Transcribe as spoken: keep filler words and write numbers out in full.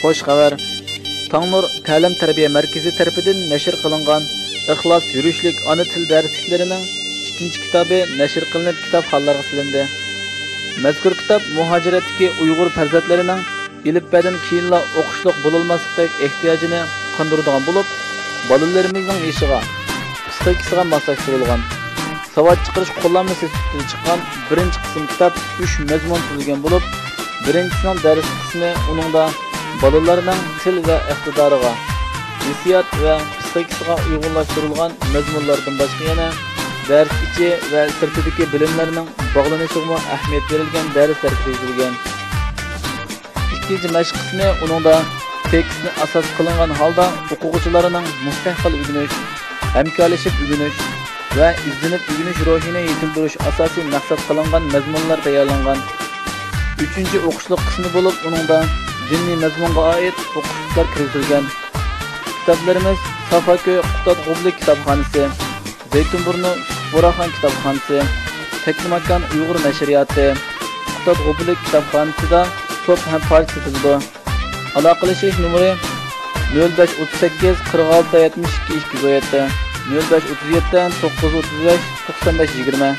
خوش خەۋەر! تاڭنۇر تەلىم-تەربىيە مەركىزى تەرىپىدىن نەشر قىلىنغان ئىخلاس يۈرۈشلۈك ئانا تىل دەرسلىكلىرىنىڭ ئىككىنچى كىتابى نەشر قىلىنىپ، كىتابخانىلارغا سېلىندى. مەزكۇر كىتاب مۇھاجىرەتتىكى ئۇيغۇر پەرزەنتلىرىنىڭ ئېلىپبەدىن كېيىنلا ئوقۇشلۇق بولالماسلىقتەك ئېھتىياجىنى قاندۇرىدىغان بولۇپ، بالىلىرىمىزنىڭ يېشىغا، پىسخىكىسىغا ماسلاشتۇرۇلغان، ساۋات چىقىرىش قوللانمىسى سۈپىتىدە چىققان بىرىنچى قىسىم كىتاب ئۈچ مەزمۇن تۈزۈلگەن بولۇپ، بىرىنچىسىنىڭ دەرس قىسمى ئۇنىڭدا بالىلارنىڭ تىل ۋە ئىقتىدارىغا، ھېسسىيات ۋە پىسخىكىسىغا ئۇيغۇنلاشتۇرۇلغان مەزمۇنلاردىن باشقا يەنە دەرس ئىچى ۋە سىرتىدىكى بىلىملەرنىڭ باغلىنىشىغىمۇ ئەھمىيەت بېرىلگەن دەرسلەر كىرگۈزۈلگەن. ئىككىنچى مەشىق قىسمى ئۇنىڭدا تېكىستنى ئاساس قىلىنغان ھالدا ئوقۇغۇچىلارنىڭ مۇستەقىل ئۆگىنىش، ھەمكارلىشىپ ئۆگىنىش ۋە ئىزدىنىپ ئۆگىنىش روھىنى يېتىلدۈرۈش ئاساسىي مەقسەت قىلىنغان مەزمۇنلار تەييارلانغان. ئۈچىنچى ئوقۇشلۇق قىسمى بولۇپ، ئۇنىڭدا دىنىي مەزمۇنغا ئائىت ئوقۇتقۇچىلار كىرگۈزۈلگەن. كىتابلىرىمىز سافاكۆي قۇتادغۇبىلىك كىتابخانىسى، زەيتۇنبۇرنۇ سۇپۇراخان كىتابخانىسى، تەكلىماكان ئۇيغۇر نەشرىياتى، قۇتادغۇبىلىك كىتابخانىسىدا توپ ھەم پارچە سېتىلىدۇ. ئالاقىلىشىش نومۇرى: نۆل بەش ئوتتۇز سەككىز، قىرىق ئالتە، يەتمىش ئىككى، ئىككى يۈز ئون يەتتە، نۆل بەش ئوتتۇز يەتتە، توققۇز ئوتتۇز بەش، توقسان بەش، يىگىرمە.